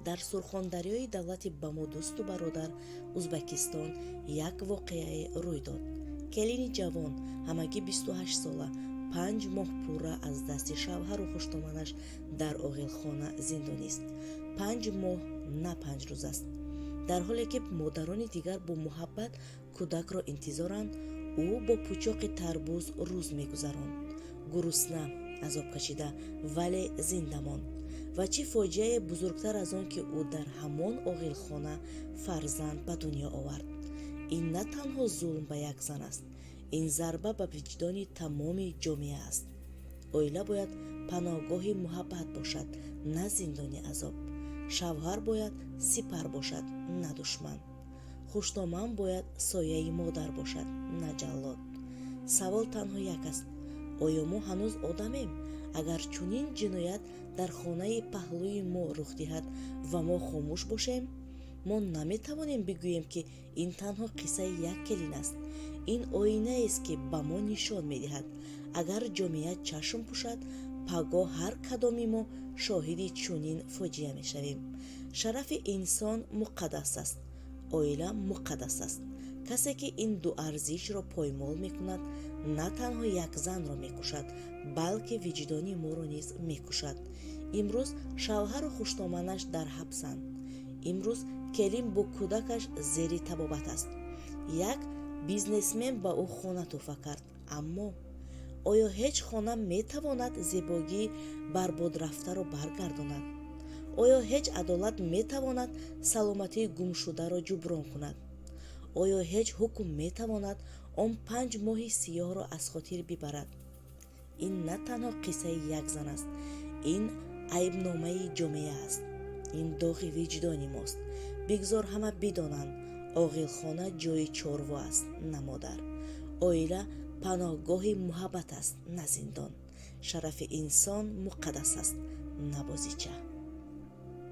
Дар Сурхондарёи давлати ба мо дӯсту бародар Узбакистон як воқеае рӯй дод. Келини ҷавон, ҳамагӣ 28 сола, 5 моҳ пурра аз дасти шавҳару хуштоманаш дар оғилхона зиндонист. 5 моҳ на 5 рӯз аст. Дар ҳоле ки модарони дигар бо муҳаббат кӯдакро интизоранд, ӯ бо пучоқи тарбуз рӯз мегузаронд. Гурусна, азоб кашида, вале зинда монд. Ва чӣ фоҷиае бузургтар аз он, ки ӯ дар ҳамон оғилхона фарзанд ба дунё овард? Ин на танҳо зулм ба як зан аст, ин зарба ба виҷдони тамоми ҷомеа аст. Оила бояд паноҳгоҳи муҳаббат бошад, на зиндони азоб. Шавҳар бояд сипар бошад, на душман. Хуштоман бояд сояи модар бошад, на ҷаллод. Савол танҳо як аст: оё мо ҳанӯз одамем, агар чунин ҷиноят дар хонаи паҳлӯи мо рух диҳад ва мо хомӯш бошем? Мо наметавонем бигӯем, ки ин танҳо қиссаи як келин аст. Ин оинаест, ки ба мо нишон медиҳад: агар ҷомеа чашм пӯшад, пагоҳ ҳар кадоми мо шоҳиди чунин фоҷиа мешавем. Шарафи инсон муқаддас аст, оила муқаддас аст. Касе ки ин ду арзишро поймол мекунад, на танҳо як занро мекушад, балки виҷдони моро низ мекушад. Имрӯз шавҳару хуштоманаш дар ҳабсанд. Имрӯз келин бо кӯдакаш зери табобат аст. Як бизнесмен ба ӯ хона тӯҳфа кард. Аммо оё ҳеҷ хона метавонад зебогии барбодрафтаро баргардонад? Оё ҳеҷ адолат метавонад саломатии гумшударо ҷуброн кунад? Оё ҳеҷ ҳукм метавонад он 5 моҳи сиёҳро аз хотир бибарад? Ин на танҳо қиссаи як зан аст, ин айбномаи ҷомеа аст, ин доғи виҷдони мост. Бигзор ҳама бидонанд: оғилхона ҷои чорво аст, на модар. Оила паноҳгоҳи муҳаббат аст, на зиндон. Шарафи инсон муқаддас аст, на бозича.